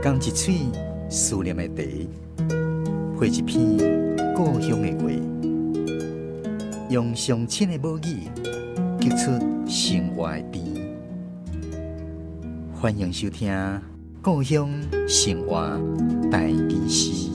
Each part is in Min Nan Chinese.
仝一喙思念的茶，配一篇故鄉的話，用上親的母語，激出生活的甜。歡迎收聽《故鄉生活台語詩》。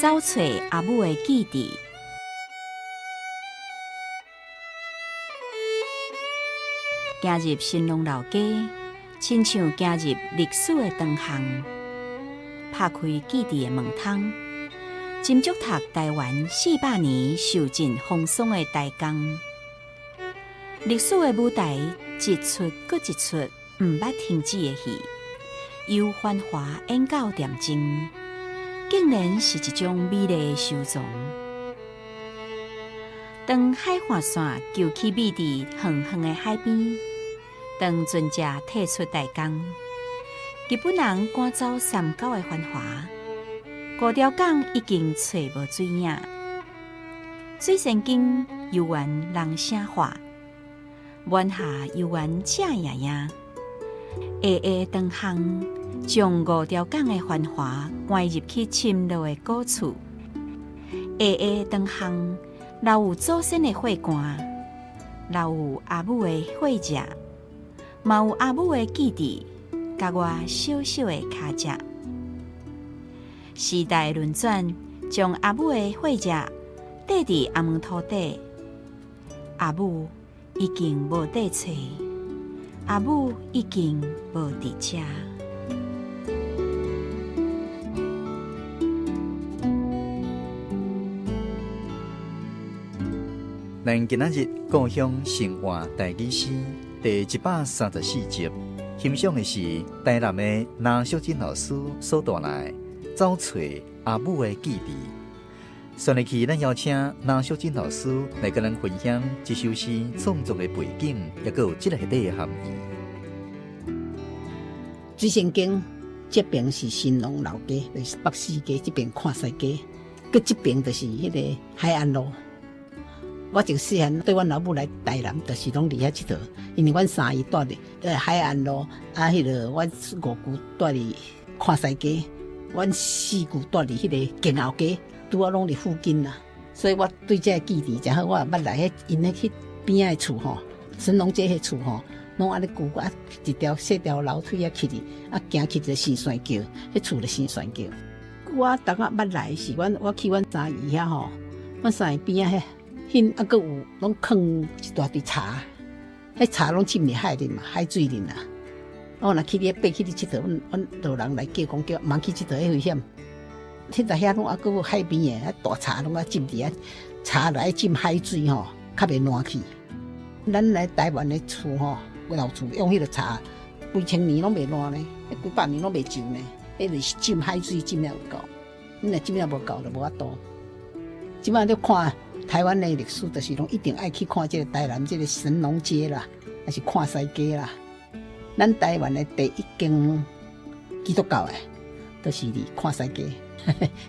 走揣阿母的記憶，行入神農老街，親像行入歷史的長巷，拍開記憶的門窗，斟酌讀台灣400年受盡風霜的台工，歷史的舞台，一齣閣一齣毋捌停止的戲，由繁華演到恬靜，竟然是一種美麗的收藏。當海岸線舊起美佇遠遠的海邊，當船隻退出台江，日本人趕走三溝的繁華，五條港已經揣無水影。水仙宮猶原人聲話，晚霞猶原赤炎炎，下下長巷將五條港的繁華關入去深落的古厝，下下長巷留有祖先的火罐，留有阿母的火熱，嘛有阿母的記憶，佮我小小的跤跡。時代輪轉，將阿母的火熱綴佇阿門塗底，阿母已經無佇揣，阿母已經無佇遮。咱今仔日故鄉生活台語詩第134集，欣賞的是台南的林淑珍老師所帶來《走揣阿母的記憶》。紲落去，咱邀請林淑珍老師來佮咱分享這首詩創作的背景，抑閣有這內底的含義。水仙宮這邊是神農老街，就是北勢街這邊看西街，閣這邊就是彼个海岸路。我從細漢綴阮老母來台南，就是攏佇遐𨑨迌，因為阮三姨住佇海岸路，啊，彼个阮五姑住佇看西街，阮四姑住佇彼个建後街，拄仔攏佇附近啦，所以我對這个記憶誠好。我也捌來彼𪜶彼彼邊仔的厝吼，神農街彼厝吼，攏按呢舊啊，一條細條樓梯仔起去，啊行去就新山橋，彼厝就新山橋。我逐仔捌來是阮，我去阮三姨遐吼，阮三姨邊仔遐。彼猶閣有攏囥一大堆柴，彼柴攏浸佇海裡嘛，海水裡啦。我若去咧爬去咧𨑨迌，阮阮就有人來叫講叫，毋通去𨑨迌，彼危險。現在遐攏猶閣有海邊的，彼大柴攏愛浸佇遐，柴來浸海水吼，較袂爛去。咱來台灣的厝吼，老厝用彼个柴，幾千年攏袂爛呢，幾百年攏袂舊呢。彼就是浸海水浸了有夠，你若浸了無夠就無法度。這擺你看台灣的歷史，就是攏一定愛去看這个台南這个神農街啦，抑是看西街啦。咱台灣的第一間基督教的，就是佇看西街，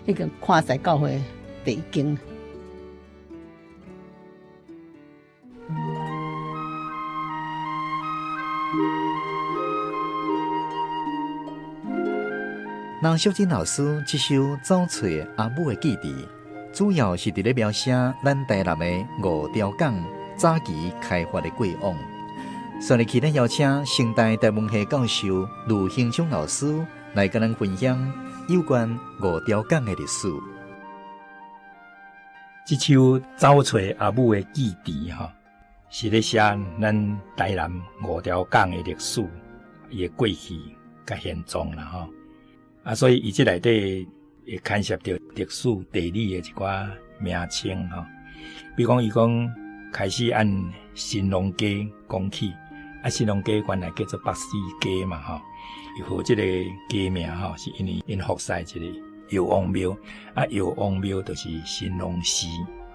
彼個看西教會第一間。林淑珍老師這首《走揣阿母的記憶》，主要是佇咧描寫咱台南的五條港早期開發的過往。紲落去，咱邀請成大台文系教授盧興昌老師來佮咱分享有關五條港的歷史。這首《走揣阿母的記憶》吼，是咧寫咱台南五條港的歷史，伊的過去佮現狀啦吼。啊，所以伊這內底會牽涉著歷史地理的一寡名稱吼。比如講，伊講開始按神農街講起，啊，神農街原來叫做北勢街嘛吼。伊號這个街名吼，是因為𪜶福西一个藥王廟，啊，藥王廟就是神農氏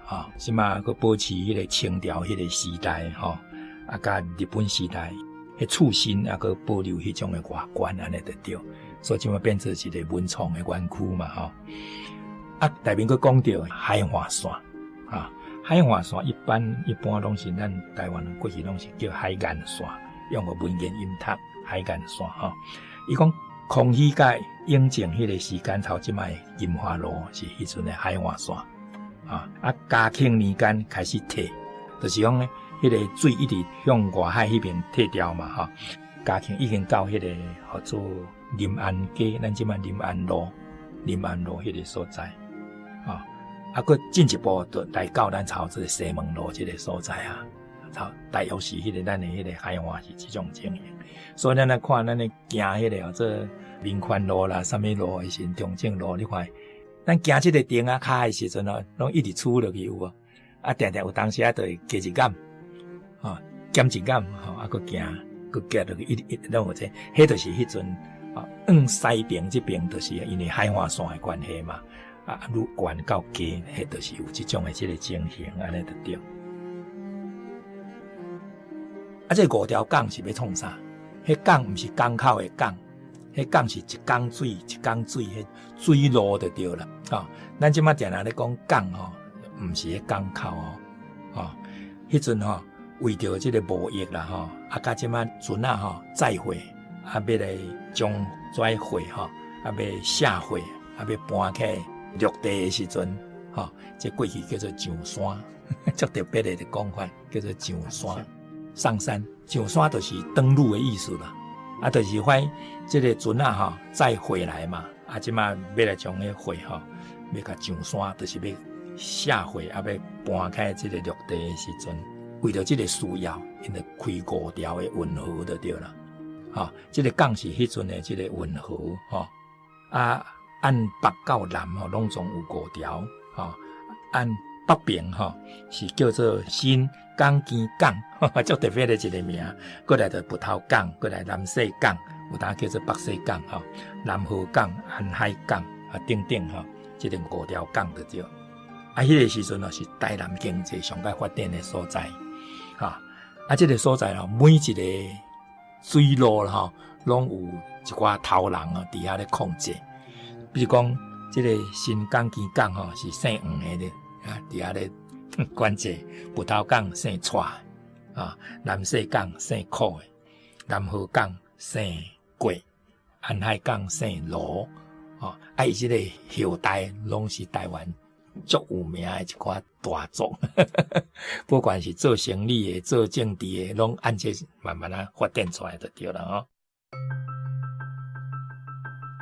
吼。吼，這馬閣保持彼個清朝彼個時代吼，啊，佮日本時代，彼厝身猶閣保留彼種的外觀按呢就對，所以這馬變做一個文創的園區嘛吼。啊，內面閣講著海岸線，啊，海岸線一般攏是咱台灣過去攏是叫海岸線，用個文言音讀海岸線吼。伊講康熙佮雍正彼個時間，頭這擺金華路是彼陣的海岸線，啊，啊嘉慶年間開始退，就是講呢，彼個水一直向外海彼邊退掉嘛，吼。嘉慶已經到彼個號做臨安街，咱這擺臨安路、臨安路彼個所在，啊，啊，閣進一步就來到咱頭這個西門路這個所在啊，頭大約是彼個咱的彼個海岸是這種情形。所以咱來看咱咧行彼個號做民權路啦，啥物路的時陣，中正路，你看，咱行這個町仔跤的時陣哦，攏一直出落去有無？啊，定定有當時啊，就會加一減，吼，減一減，吼，啊，閣行，閣行落去，一一攏有這，彼就是彼陣啊，往西邊這邊就是因為海岸線的關係嘛，啊，愈懸到低，彼就是有這種的這個情形，按呢就對。啊，這五條港是欲創啥？彼港毋是港口的港，彼港是一港水一港水，彼水路就對啦。吼，咱這馬定定咧講港吼，毋是彼港口哦。吼，彼陣吼為著這個貿易啦吼，啊，佮這馬船仔吼載貨，啊，欲來將這貨吼，啊，欲卸貨，啊，欲搬起陸地的時陣，吼，這過去叫做上山，足特別的講法，叫做上山。上山，上山就是登陸的意思啦。啊，就是話這個船仔吼載貨來嘛，啊，這馬欲來將彼貨吼，欲共上山，就是欲卸貨，啊，欲搬開這個陸地的時陣，為著這個需要，𪜶就開五條的運河就對啦。吼，這個港是彼陣的這個運河，吼，啊，按北到南吼，攏總有五條，吼，按北邊吼是叫做新港墘港，足特別的一個名。過來就埔頭港，過來南勢港，有當叫做北勢港吼，南河港、安海港啊等等吼，這個五條港就對。啊，彼個時陣哦是台南經濟上蓋發展的所在，哈。啊，這個所在吼，每一個水路吼，攏有一寡頭人啊，佇遐咧控制。比如講，這個新港墘港吼是姓黃的咧，啊，佇遐咧管制。埔頭港姓蔡，啊，南勢港姓柯的，南河港姓郭，安海港姓羅，哦，啊，伊這個後代攏是台灣足有名的一寡大族，不管是做生意的、做政治的，攏按這慢慢仔發展出來就對啦吼。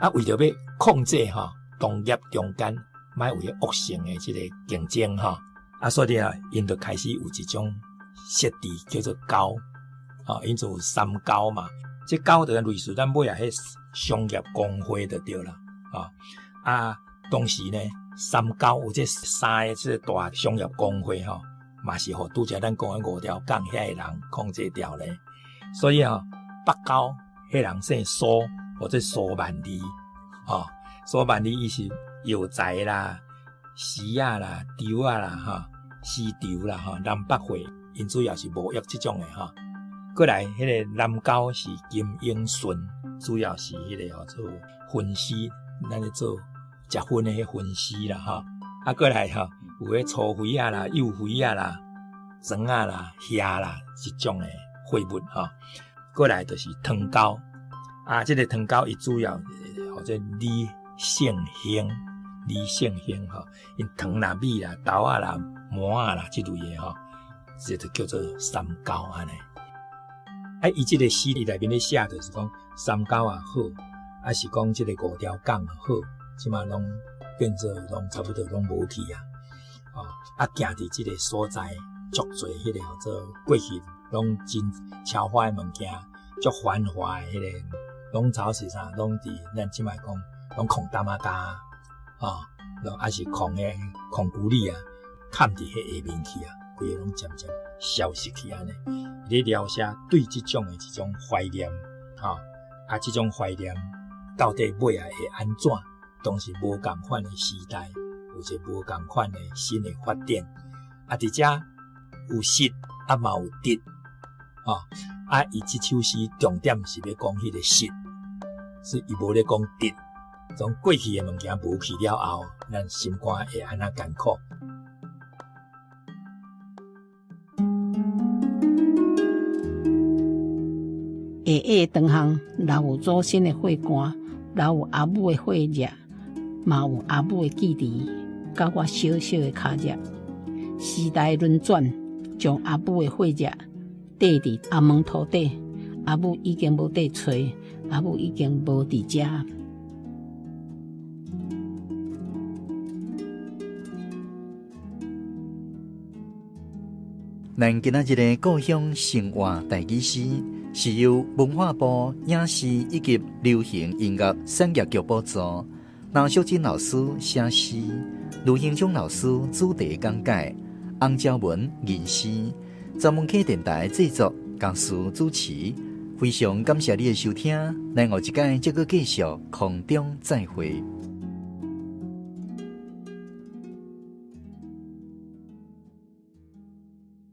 啊，為著欲控制吼，同業中間莫有彼惡性的這個競爭吼，啊，所以啊，𪜶就開始有一種設置叫做溝，吼，𪜶就有三溝嘛。這溝就類似咱尾仔彼商業公會就對啦，啊，啊，當時呢，三溝有這三個這個大商業公會吼，嘛是予拄才咱講的五條港遐个人控制牢咧。所以吼，北溝彼人姓蘇，或者蘇萬里，吼，蘇萬里伊是藥材啦、絲仔啦、稻仔啦、吼、絲綢啦、吼、南北貨，𪜶主要是貿易這種的吼。過來，彼個南溝是金永順，主要是彼個號做粉絲，咱咧做食薰的彼粉絲啦，吼。啊，過來吼，有彼粗肥仔啦、幼肥仔啦、腸仔啦、蝦啦，這種的貨物吼。過來就是湯溝，啊，這個湯溝伊主要號做李勝興，李勝興吼，𪜶糖啦、米啦、豆仔啦、糜仔啦這類的吼，這就叫做三溝按呢。啊，伊這個詩內面咧寫，就是講三溝也好，抑是講這個五條港也好，這馬攏變做攏差不多攏無去啊。哦，啊，行佇這個所在，足濟彼個號做過去攏真奢華的物件，足繁華的彼個，攏頭是啥？攏佇咱這擺講，攏空擔仔擔，哦，抑是空的空龜里啊，崁佇彼下面去啊，規個攏漸漸消失去按呢。伊咧描寫對這種的這種懷念，吼，啊，這種懷念到底尾仔會按怎？當時無仝款的時代，有一個無仝款的新的發展。啊，佇遮有失，啊嘛有得，吼，啊，伊這首詩重點是欲講彼个失，所以伊無咧講得。從過去的物件無去了後，咱心肝會按怎艱苦？下下長巷留有祖先的火罐，留有阿母的火熱，嘛有阿母的記憶，佮我小小的跤跡。時代輪轉，將阿母的火熱綴佇阿門塗底，阿母已經無佇揣，阿母已經無佇遮。咱今仔日的故鄉生活台語詩，是由文化部影視以及流行音樂產業局補助，林淑珍老師寫詩，盧興聰老師主題講解，洪昭文吟詩，專門客電台製作，公司主持。非常感謝你的收聽，咱後一擺再閣繼續空中再會。